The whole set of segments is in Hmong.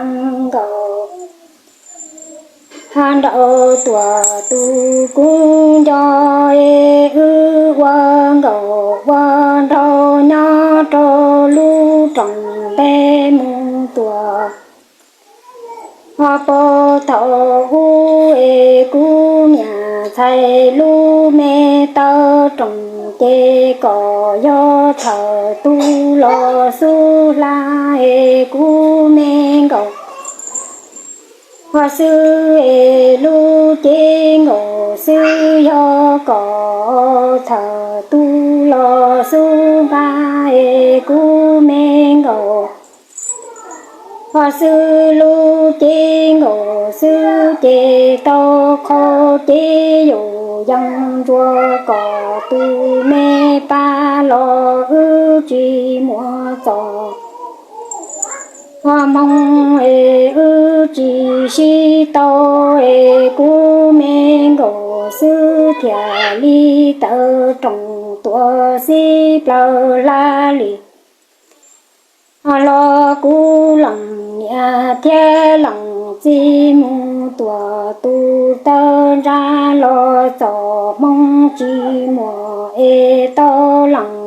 nkaus. Hab nraug tuam tus kuv nco es wb ua nkaus ua nraug nyob rau lub rooj ntej mus tuam. Ho puag thaum ub es kuv niam ntxhais lub me taw rooj ces kom yog thaum tu los xub hla es kuv me nkaus ho xwb es lub cev nkaus xwb yog kom thaum tu los xub nqa es kuv me nkaus ho xwb lub cev nkaus xwb ces tau qhov cev yus yees ntsuas kom tus me pab los wb tsis muaj txoj ho hmoo es wb tsis sib tau es kuv me nkaus xwb thiaj li tawm rooj tuam xib plaws hla li. Ho los kuv lees niam thiab lees txiv mus tuam tus taw ntsa los txoj hmoo tsis muaj es tau lees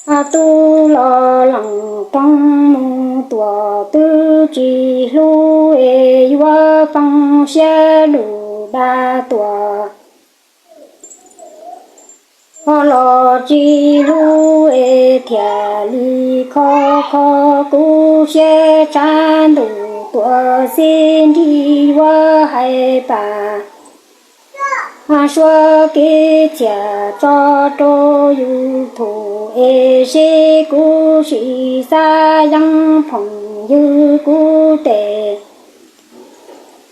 ho tub los lees roob mus tuam twb tsis hlub es yuav poob siab lug dag tuam ho los tsis hlub es thiaj li kho kho kuv siab tshab ntuj tuam xib nrig yuav hais pam ho suav kev txiaj tso rau yus thum es seb kuv sim xav yeeb phooj ywg kuv tes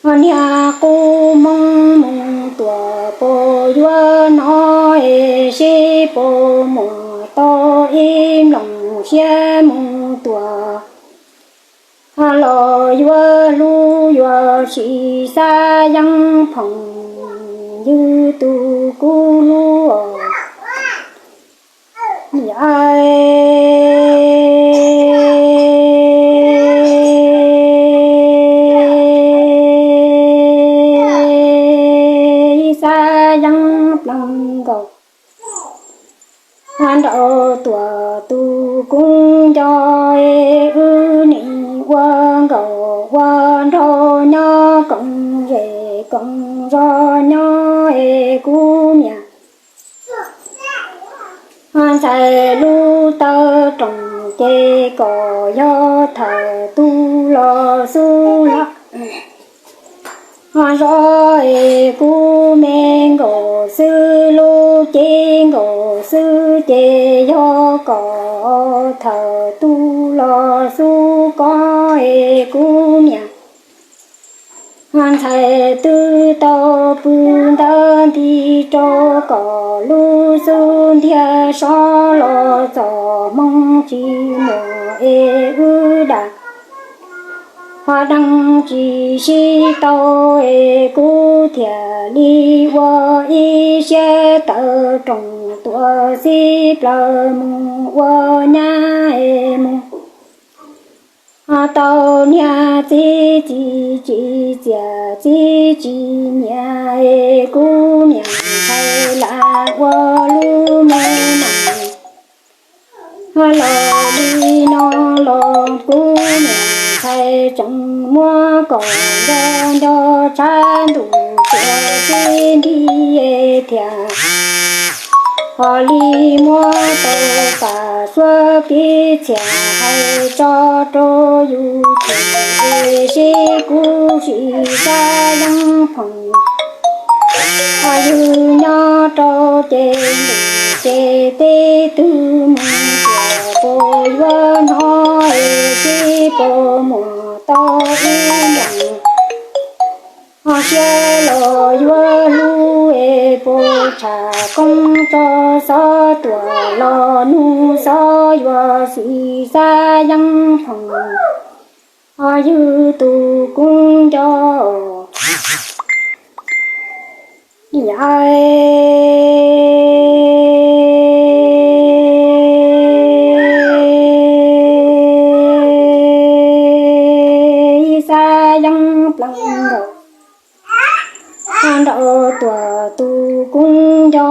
ho niag qub hmoob mus tuam puas yuav hnov es seb puas muaj tau ib nplooj siab mus tuam ho los yuav hlub yuav sim xav yeeb phooj ywg tus kuv hlub os. Ib xav yeeb plaws nkaus nraug tuam tus kuv nco es wb nim ua nkaus ua nraug nyob koom zej koom zos nyob es kuv niam ntxhais lub taw rooj ces kom yog thaum tu los xub hla zos es kuv me nkaus xwb lub cev nkaus xwb ces yog kom thaum tu los xub koj es kuv niam ntxhais twb tau pw ntawd nti rau kom lub xub ntiag sov los txoj hmoo tsis muaj es wb dag ho deev tsis sib tau es kuv thiaj li ua ib siab tawm rooj tuam xib plaws mus ua nyab es mus ho tau niag txiv txiv tsis txiaj txiv tsis nyiam es kuv niam ntxhais lam ua lub me neej ho los li no los kuv niam ntxhais tseem muab kom nco nco tshab ntuj tuam xib nrig thiaj ho li muab tau pam suab kev txiaj hais tso rau yus thum es seb kuv sim xav yeeb phooj ywg nyob rau ces ntuj ces teb twg mus tuam puas yuav hnov es seb puas muaj tau ib nplooj ho siab los yuav hlub es puas tshaj koob tso xov tuam los nug xov yuav sim xav yeeb phooj ywg tus kuv nco plaub nkaus. Nraud tuam tus kub nco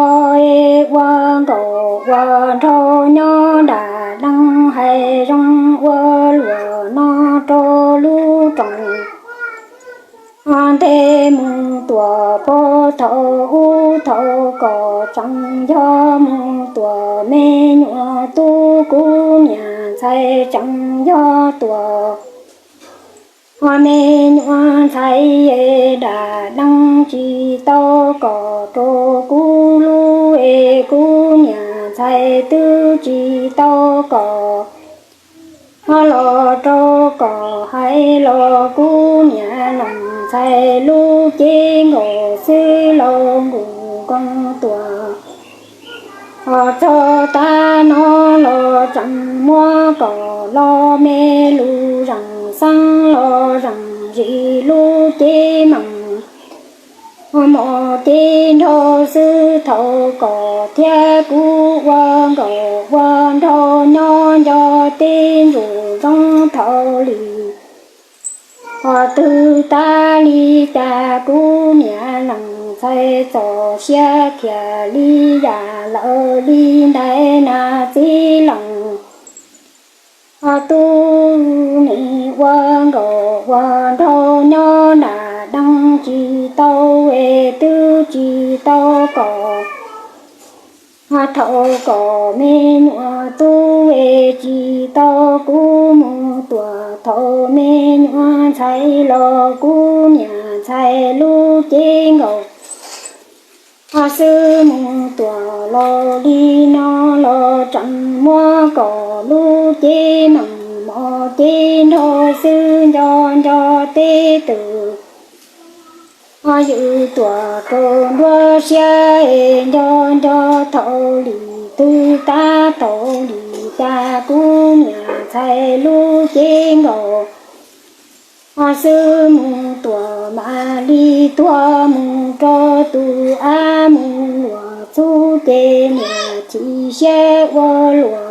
es ua nkaus ua nraug nyob dam leej hais zoo ua luam no rau lub roos. Ntej mus tuam pem thaum ub thaum kom tseem yog mus tuam me nyuam tub kuv niam ntxhais tseem yog tuam me nyuam ntxhais es dam leej tsis tau kom rau kuv lub es kuv niam ntxhais twb tsis tau kom los rau kom hais los kuv niam leej ntxhais lub cev nkaus xwb los nkus nkoos tuam. Ho txog tag no los tseem muab kom los me lus zeem xeeb los zeem zis lub cev meem mos cev nraug xwb thaum kom thiab kuv ua nkaus ua nraug nyob nco teb ntsuj zoo thaum li. Ho twb tas li cas kuv niam leej ntxhais txoj siab khiav li yam lawm li ntawd na txiv leej. Ho tub nim ua nkaus ua nraug nyob dam leej tsis tau es twb tsis tau kom. Ho thaum kom me nyuam tub es tsis tau kuv mus tuam thaum me nyuam ntxhais los kuv niam ntxhais lub cev nkaus. Ho xwb mus tuam los li no los tseem muab kom lub cev meem mos cev nraug xwb nco nco teb twm. Ho yus tuam rau nruab siab es nco nco thaum li twb tas thaum li cas kuv niam ntxhais lub cev nkaus. Ho xwb mus tuam mam li tuag mus rau tus av mus luam txhub ces niam chim siab ua luam